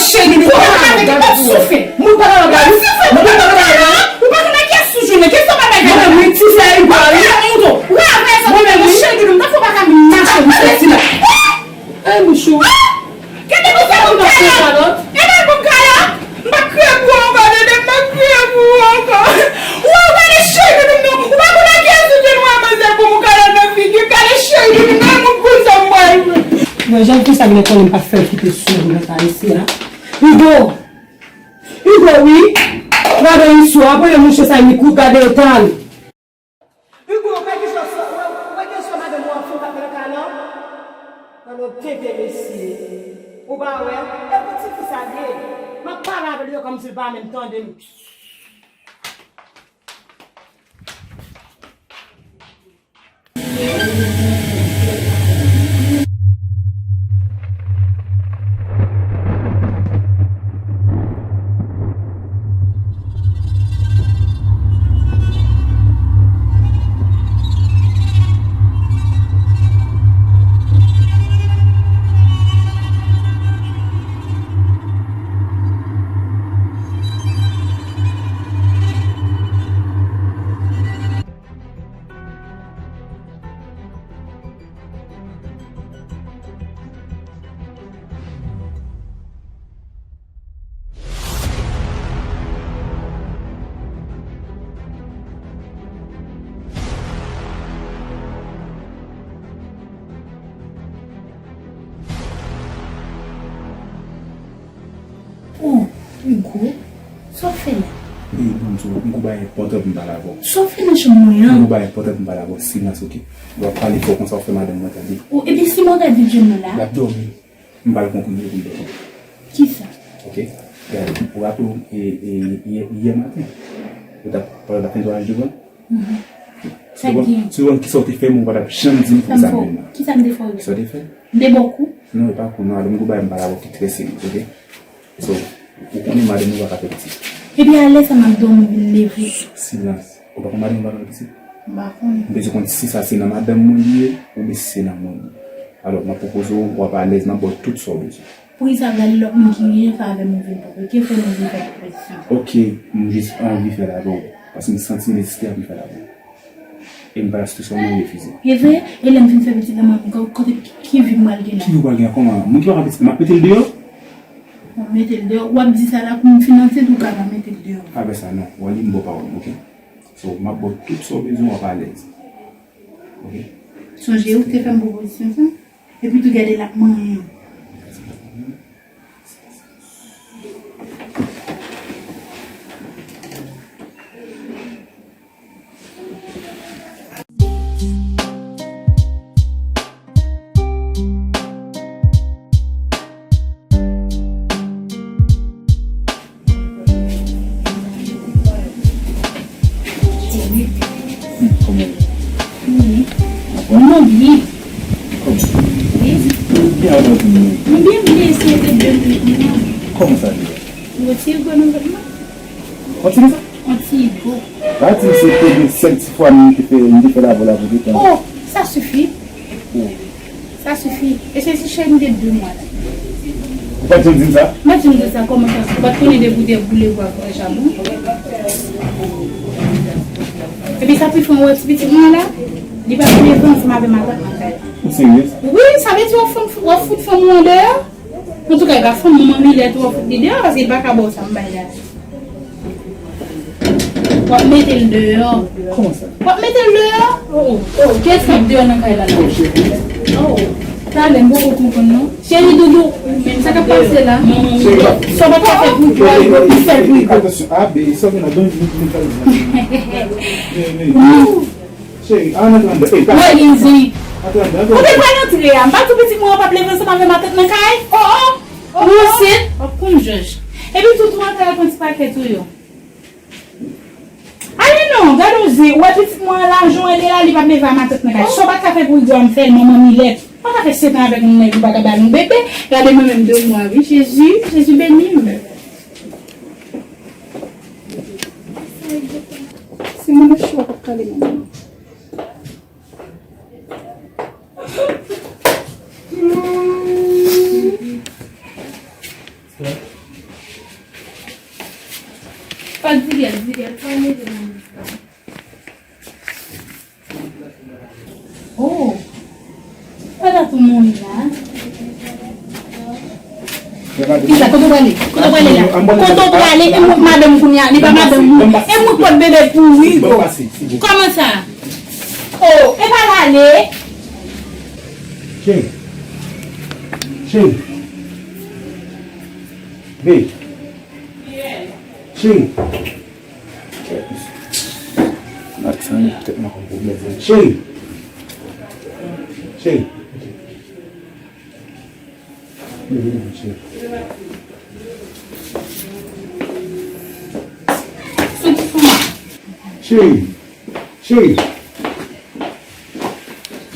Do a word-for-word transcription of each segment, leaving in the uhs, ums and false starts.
Cheri, m pa ka avèk li, m ap soufri. Mwen pa ka avèk li. Mwen pa ka avèk li. Ou pa konn ak kiyès ou jwenn, kiyès ou pa bay gade. Mwen menm, wi, ti sè Hugo a, wi. Mwen menm, wi. Cheri, m ta fè w pa ka mache, m soti la. Eh, mouchou. Gade pou fè pou m kalòt. Gade pou m kalòt. M pa kriye pou ou ankò, Dede, m pa kriye pou ou ankò. Ou gade cheri doudou m nan. Ou pa konn ak kiyès ou jwenn, wè manzè pou m kalòt nan figi. Gade cheri doudou m nan, mwen konn sa m pral fè. Bon, jan fi sa vle konnen m pa fè l kite sou nan sa isi a. Hugo! Hugo, wi! Gade istwa, premye mouche sa, li kout, gade eta l. Hugo, ou wè kijan sa, ou wè, ou wè kijan madanm ou ap fè, ap fè kaka la? Nan yon tete mesye. Ou pa wè? E pou ti fi sa l ye. M ap pale avè l yo kòmsi l pa menm tande m. Oh, Hugo, sa w fè la? Wi, ban m di w, m gon bagay enpòtan pou m pale avè w. Sa w fè nan chanm mwen an? M gon bagay enpòtan pou m pale avè w. Silans, oke? W ap pale fò konsa, w fè madanm mwen tande. Oh, epi si mwen ta di John la? L ap dòmi. M pral pran kounye pou m dòmi. Kisa? Oke? Gade, ou raple w, e, e, yè, yè maten, ou t ap, pandan w t ap fè netwayaj devan? Mhm. Sa w gen? Si w konn kisa w te fè m, ou pa t ap janm di m pou sa menm nan. Kisa m te fè w? Kisa w te fè? M te ba w kou? Non, e pa kou, non, ale m gon bagay m pale avè w ki trè serye, oke? So, ou konnen madanm ou pa ka fè pitit. Epi alè sa m ap dòmi vin leve. Silans. Ou pa konn madanm ou pa ka fè pitit? M pa konnen. M bezwen konn si sa se nan madanm mwen li ye, oubyen si se nan mwen li ye. Alò, m ap pwopoze w, w ap alèz, m ap ba w tout sa w bezwen. Pou kisa gade lòt moun ki vin fè avè m ou vin pwopoze? Ki fè nou vin fè pwopoze sa? Oke, m jis anvi fè l avè w. Paske m santi nesesite anvi fè l avè w. E m pa sou sa w refize. E vre, e lè m fin fè pitit la, mwen, kote ki vi m pral gen la? Ki vi w pral gen kòman? Moun ki pa ka pitit, m ap mete l deyò? W ap mete l deyò? W ap di sa la pou m fin ansent ou ka pa mete l deyò? Pa fè sa non. W ap li m ba w pawòl, oke? So, m ap ba w tout sa w bezwen, w ap alèz. Oke? Sonje ou te fè m pwopozisyon sa? Epi tou gade l ap manyen. Hmm, kòman w ye? Wi. Anfòm? Mwen byen. Kòman? Wi. Ou byen anfòm wi. Mwen byen, m te eseye te byen wi. Kòman sa ye? Ou retire grenn nan vèt mwen? Ou retire sa? On ti igo. Pa di m se premye sèl ti fwa m te fè, m te fè l avè w la pou de tan. Oh, sa sifi. Oh. Sa sifi. E se ti chèn de de mwa la. Ou pa t janm di m sa? M pa t janm di sa, kòman sa? Ou pa t konnen depi w te boule bwa pou fè chabon? Epi sa pi fè w wè ti pitit mwen la, li pa vle viv ansanm avè matant nan kay la. Ou serye? Wi, sa vle di w ap fout, w ap fout fanm ou andeyò? Antouka, e pa fanm ou manmi lè tou w ap fout li deyò, paske li pa ka ba w sa m bay la. W ap mete l deyò. Kòman sa? W ap mete l deyò? Oh, oh, kiyès k ap deyò nan kay la la? Oh, cheri. Oh, talè, m poko konprann non. Cheri doudou, sa k ap pase la? Sa w pa t ka fè pou Hugo, ou fè l pou Hugo. Atansyon, a, be, sa w gen la, don, vin, vin, vin. Vin, vin. Cheri, ann antre anndan. Ey, pa. Mwen gen zen. Antre anndan, antre anndan. Ou te pral antre a. M pa tou pitit mwen an p ap leve ansanm avè matant nan kay? Oh, oh. Ou ansent? W ap konn jòj. Epi tou, tou antre al pran ti pakèt ou yo. Ale non, gade yon zen. Ou wè pitit mwen an la, jan l ye la, li p ap leve a matant nan kay. Sa w pa t ka fè pou Hugo a, m fè l, manman Milèt. Ou pa ka fè sèt an avèk yon nèg, ou pa ka ba l yon bebe. Gade mwen menm de mwa, wi. Jezi, Jezi beni m. Si moun nan cho, w ap kale moun nan. Pou moun la. Kisa, kote w prale? Kote w prale la? Kote w prale? E mwen madanm kounye a, li pa madanm ou. E mwen pot bebe pou Hugo. Kòman sa? Oh, e pa l ale. Cheri. Cheri. Babe. Cheri. Ak sa, tèt mwen pran pwoblèm. Cheri. Cheri. Leve, leve, cheri. Cheri. Cheri.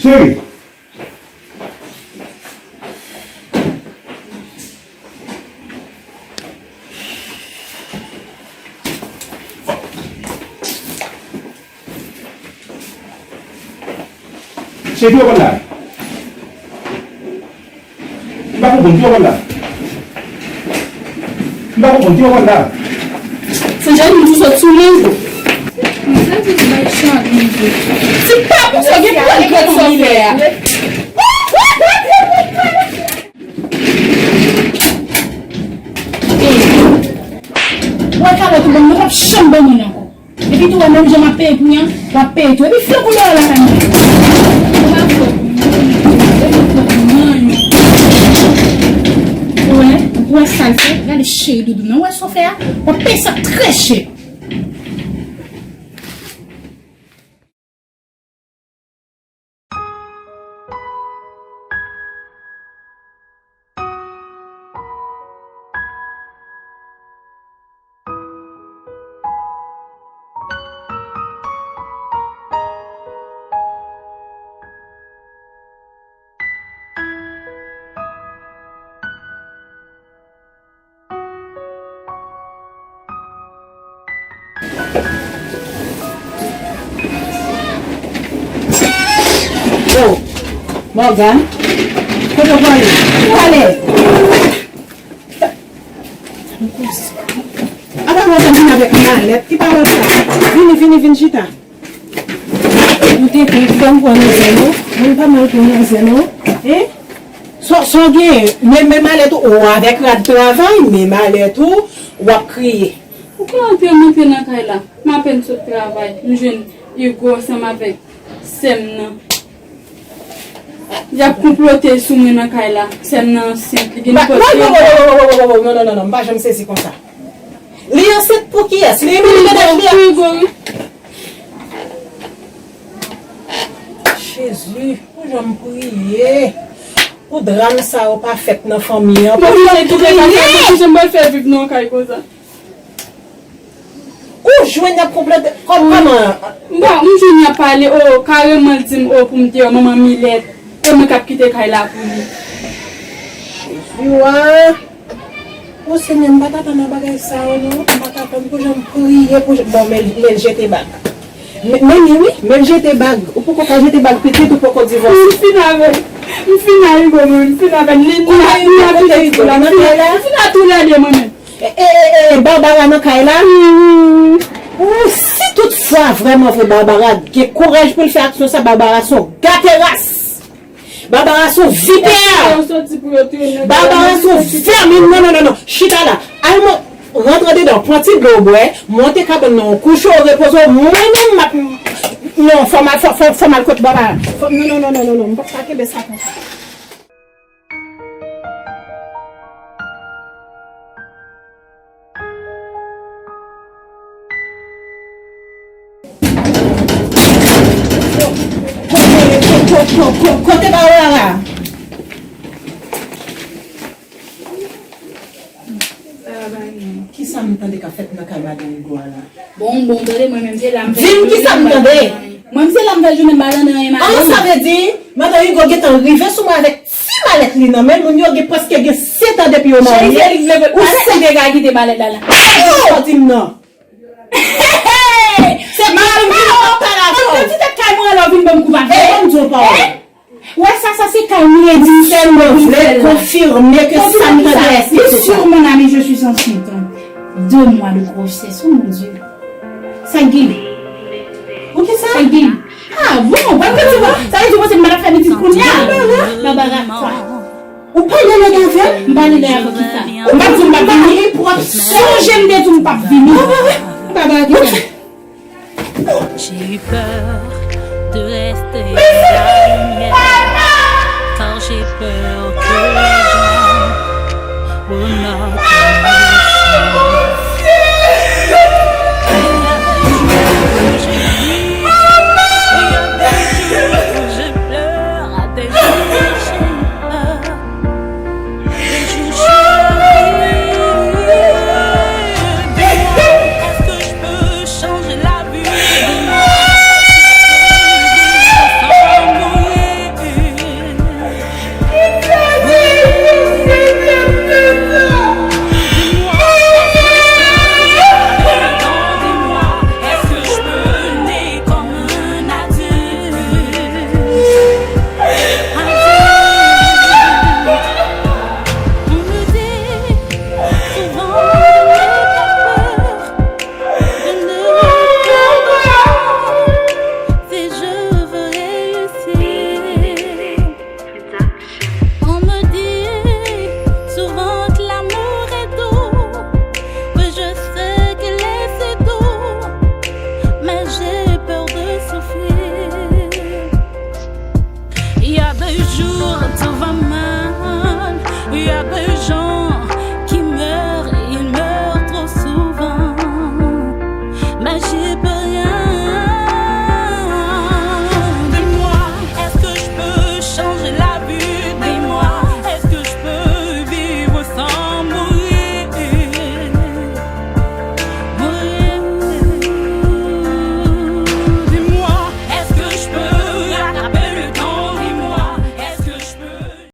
Cheri. Cheri, ki w ap la? M pa konprann, ki w ap la? M pa konprann, ki w ap la? Se Janine ki sot sou men. Mwen sèvi pou bay chan manje. Se pa pou sa, gen pwogrè sa w fè a. Wè kalòt ou ban m nan, w ap janm ban moun ankò. Epi tou, wè menm jan m ap peye pou li an, w ap peye tou. Epi fle koulè w lakay mwen. Ou pa fle pou mwen, ou pa fle pou mwen. Ou wè, ou wè sa l fè? Gade cheri doudou m nan, ou wè sa w fè a? W ap peye sa trè chè. Yo, Morgan, kote w prale? Ou prale? Apa w ap vin avèk malèt? Ki pawòl sa? Vini, vini, vin chita. Ou te konn fè m pran nan zen ou. Mwen pa mal pran nan zen ou. Hein? Sa, sa w gen? Men, men malèt ou, ou avèk rad travay, men malèt ou, w ap kriye. Ou ka antre, m antre nan kay la. M apèn sot travay. M jwenn Hugo ansanm avèk sè m nan. Y ap konplote sou mwen nan kay la. Sè m nan ansent. Li gen nenpòt... Non, non, non, non, non, m pa janm sezi konsa. Li ansent pou kiyès? Li menm li mennaj li a? Pou Hugo, wi. Jezi, pou jan m priye. Pou dram sa yo pa fèt nan fanmi an. Pou jan m priye. Pou jan m pral fè viv nan yon kay konsa. Ou jwenn y ap konplote kòb kòman? Bon, m jwenn y ap pale, o, kareman l di m, o, pou m deyò, manman Milèt, e mwen k ap kite kay la pou li. Jezi wa. O Senyè, m pa t atann nan bagay sa yo non. M pa t atann pou jan m priye pou, bon, men, men l jete bag. Men, men li wi, men l jete bag. Ou poko ka jete bag pitit, ou poko divòse. M fin avè l. M fin a Hugo, mwen, m fin avè l. Li, li, li, li, li, li, li, li, m fin a tou lè de mwen menm. E, e, e, e, Barbara nan kay la? Wi, wi, wi. Ou, si toutfwa, vrèman vre, Barbara gen kouraj pou l fè aksyon sa, Barbara se yon gateras. Barbara se yon vipè. Barbara se yon vèmin. Non, non, non, non. Chita la. Al mwen, rantre dedan, pran ti dlo w bwè, monte kabann nan, w kouche w, repoze w. Mwen menm, m ap, non, fò m al, fò, fò, fò m al kot Barbara. Fò, non, non, non, non, non, non. M p ap ka kenbe sa konsa. Kote, kote, kote, kote Barbara? Kisa m tande k ap fèt nan kay madan Hugo a la? Bon, bon, tande, mwen menm se la m fè jounen m pa tande anyen. Mwen menm se la m fè jounen m pa tande anyen, madanm. An, sa vle di, madan Hugo gentan rive sou mwen avèk ti malèt li nan men l, moun yo gen, prèske gen sèt an depi yo marye. Cheri, se li k vle pou l pale, li te ka kite malèt la la. Sòti m nan. Se pa w, pa w, pa w. An, ti tèt kay mwen, lè w vin ban m kou pa fè. Ban m di w pawòl. Wè sa, sa se kay mwen di sèlman. Vle konfime ke sa m tande a, èske se sa? Sur mon ami, je suis enceinte. Deux mois de grossesse, oh mon Dieu. Sa k gen? Pou ki sa? Sa k gen? Ah, bon, bon, bon, bon. Sa vle di w panse m pa t ap fè pitit kounye a? Babara kwa? Ou pale nèg avè m? M pale nèg avè w kisa? Ou pa di m pa vini? Sonje m te di w m p ap vini. Babara ki fè? J'ai eu peur de rester à la lumière, car j'ai peur que les gens remarquent